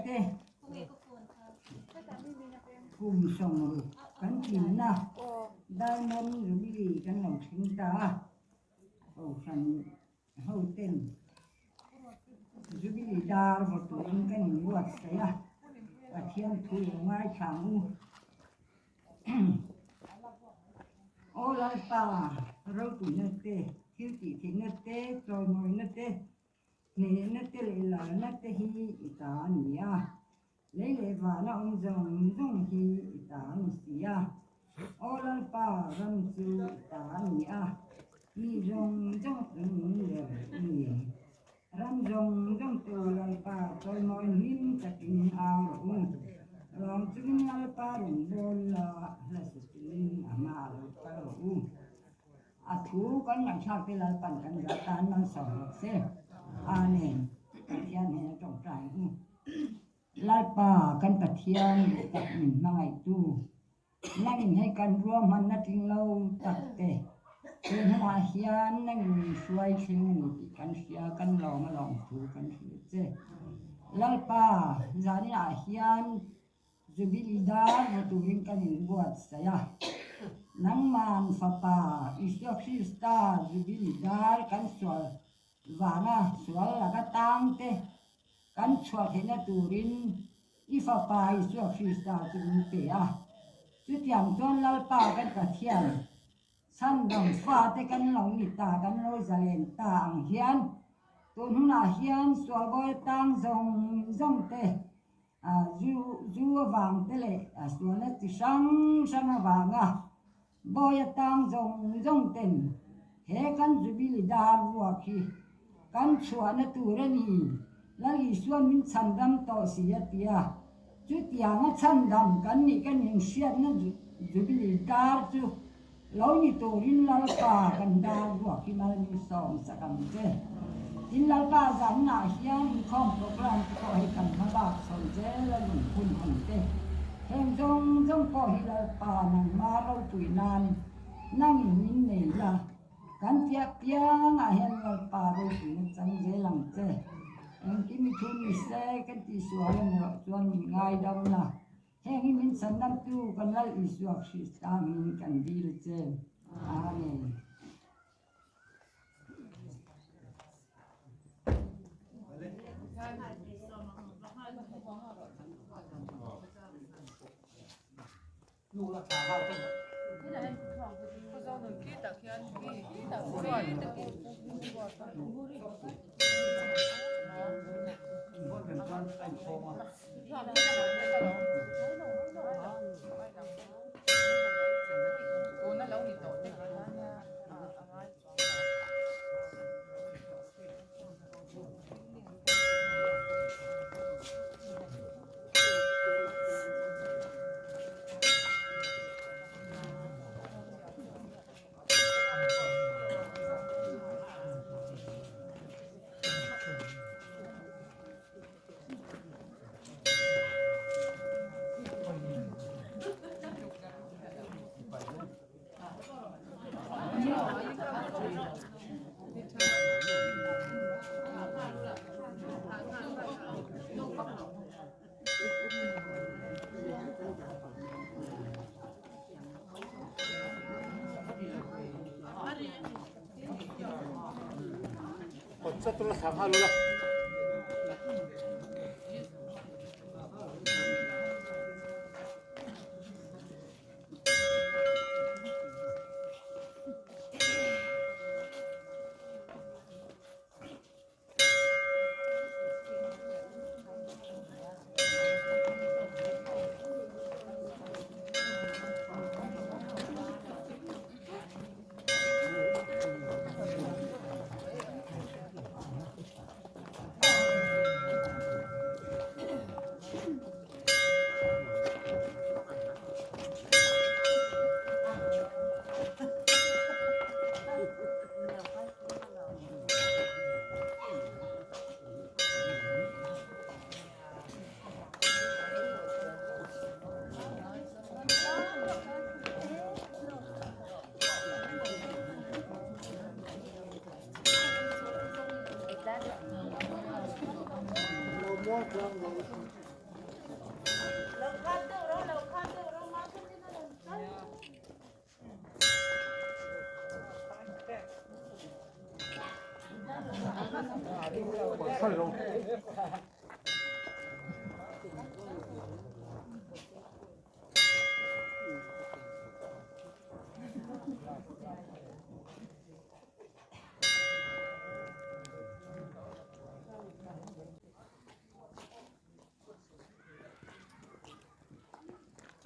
te kum 60 kan tlinna Diamond Jubilee kan lo thleng ta a, Kohhran hoten Jubilee dar vaw turin kan inbuatsaih a, Pathian thu lo ngaithla ang u. Aw Lalpa, ropuina te, thil tih theihna te, chawimawina te, hnehna te leh lalna te hi i ta a ni a. Lei leh vana awm zawng zawng hi i ta a ni si a. Aw Lalpa, ram chu i ta a ni a, mi zawng zawng chung nung ber i ni. Ram zawng zawng chu Lalpa chawimawi hlim takin au rawh u. Lawm chungin Lalpa rawn bawl la, hla si chungin a hma a lo kal rawh u. A thu kan ngaihthlak te Lalpan kan zah tan malsawm rawh se. Amen. Pathian hnena tawngtai ang u. Lalpa kan Pathian duh tak min hmangaihtu. Nangin hei kan ruahmanna tling lo tak te, he hmunah hian nangin min hruai thleng a ni tih kan hria, kan lawm a lawm thu kan hrilh che. Lalpa, zaninah hian Jubilee dar vaw turin kan inbuatsaih a, nangman Fapa Isua Krista Jubilee dar kan sual vanga sual laka tang te kan chhuah theihna turin I Fapa Isua Krista chu min pe a. Chutiang chuan Lalpa kan Pathian, chhandam fate kan lo ni ta, kan lo zalen ta ang hian, tun hunah hian sualbawi tang zawng zawng te, zu zu avang te leh sualna chi hrang hrang avanga bawia tang zawng zawng ten he kan Jubilee dar ruak hi kan chhuahna tur a ni. Lal Isuan min chhandam tawh si a ti a, chutianga chhandam kan nih kan inhriatna Jubilee dar chu lo ni turin Lalpa kan dar ruak hi mal min sawm sak ang che. Tin, Lalpa zanah hian inkhawm program te pawh hei kan hma bak chho zel a lung hun ang te. Heng zawng zawng pawh hi Lalpa nangma ropui nan nangin min nei la, kan piah piangah hian Lalpa ropuina chang zel ang che. Engkim i thu ni se kan tihsual a nih chuan min ngaidam la. Heng hi min chhandamtu kan Lal Isua Krista hmingin kan dil che. Amen.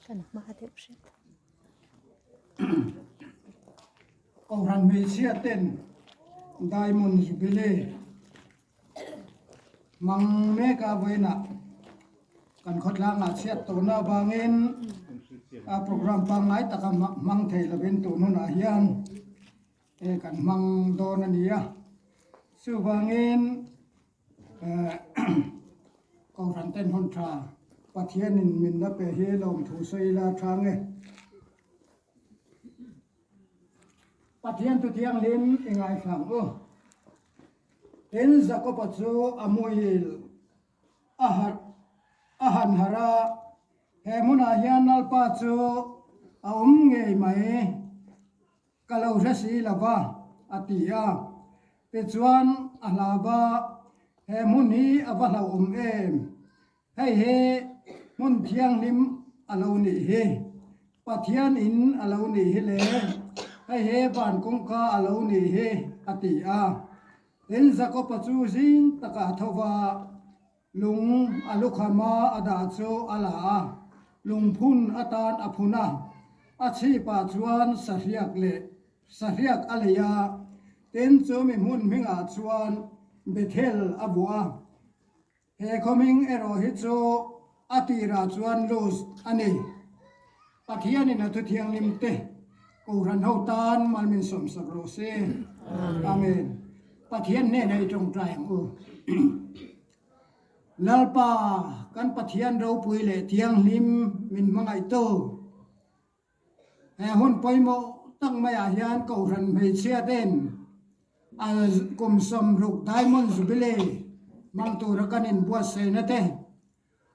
Kan hma deuh hret. Kohhran hmeichhia ten Diamond Jubilee hmang mek a vawiinah kan khawtlangah chhiat tawhna avangin a program pangngai taka hmang thei lovin tun hunah hian kan hmang dawn a ni a. Chuvangin Kohhran ten hun tha Pathianin min la pe hi lawmthu sawi ila tha nge. Pathian thu thianghlim i ngaithlang u. Tin, Jakoba chu a muhil a harh a han harh a, He hmunah hian Lalpa chu a awm ngei mai, ka lo hre si lo va, a ti a. Tichuan a hlau va, He hmun hi a va hlauhawm em? Hei hi hmun thianghlim a lo nih hi. Pathian in a lo nih hi le, hei hi van kawngka a lo nih hi, a ti a. Tin, Jakob-a chu zing takah a tho va, lung a lukhama a dah chu a la a, lungphun atan a phun a. A chhipah chuan sahriak leh sahriak a lei a, tin, chu mi hmun hmingah chuan Bethel a vuah a. He khawming erawh hi chu a tirah chuan Luz a ni. Pathianin a thuthianghlim te Kohhran ho tan mal min sawmsak rawh se. Amen. Pathian hnenah i tawngtai ang u. Lalpa, kan Pathian ropui leh thianghlim min hmangaihtu. He hun pawimawh tak maiah hian Kohhran hmeichhia ten a kum 60 Diamond Jubilee hmang tura kan inbuatsaihna te,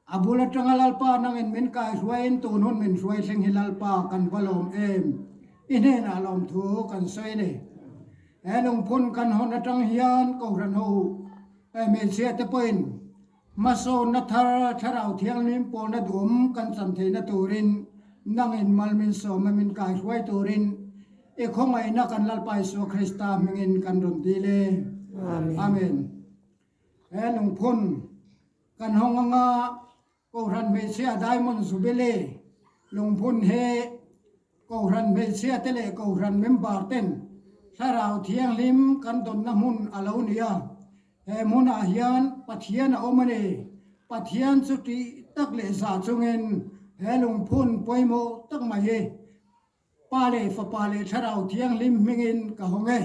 a bul atanga Lalpa nangin min kaihruaiin tun hun min hruai thleng hi Lalpa kan va lawm em? I hnenah lawmthu kan sawi a ni. He lungphun kan hawn atang hian Kohhran ho hmeichhia te pawhin Hmasawnna thar Thlarau Thianghlim pawlna duhawm kan chan theihna turin nangin mal min sawm a min kaihruai turin i khawngaihna kan Lalpa Isua Krista hmingin kan rawn dil e. Amen. He lungphun kan hawng anga Kohhran Hmeichhia Diamond Jubilee lungphun hi Kohhran hmeichhia te leh Kohhran member ten Thlarau Thianghlim kan dawnna hmun a lo ni a. He hmunah hian Pathian a awm a ni. Pathian chu tih tak leh zah chungin he lungphun pawimawh tak mai hi Pa leh Fapa leh Thlarau Thianghlim hmingin ka hawng e.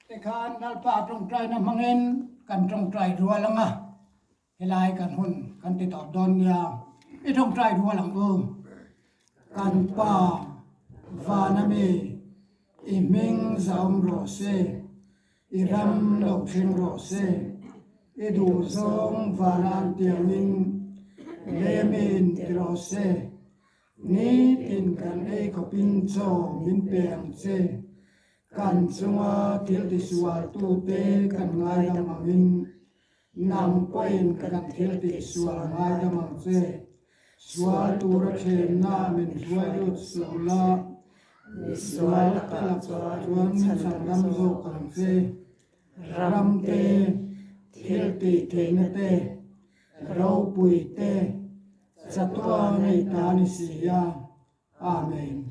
Tikhan Lalpa tawngtaina hmangin kan tawngtai rual ang a, helai kan hun kan ti tawp dawn nia, i tawngtai rual ang u. Kan Pa, vana mi, i hming zahawm rawh se, i ram lo thleng rawh se, i duhzawng vana an tiangin lemin ti rawh se. Nitin kan ei khawpin chaw min pe ang che. Kan chunga thil tisualtute kan ngaidam angin nang pawhin kan thil tihsual ngaidam ang che. Sual tura thlemna min hruai lut suh la, misual ka lakah chuan min chhandam zawk ang che. Ram te, thil tih theihna te, ropui te, Chatuah ngei ta ni si a. Amen.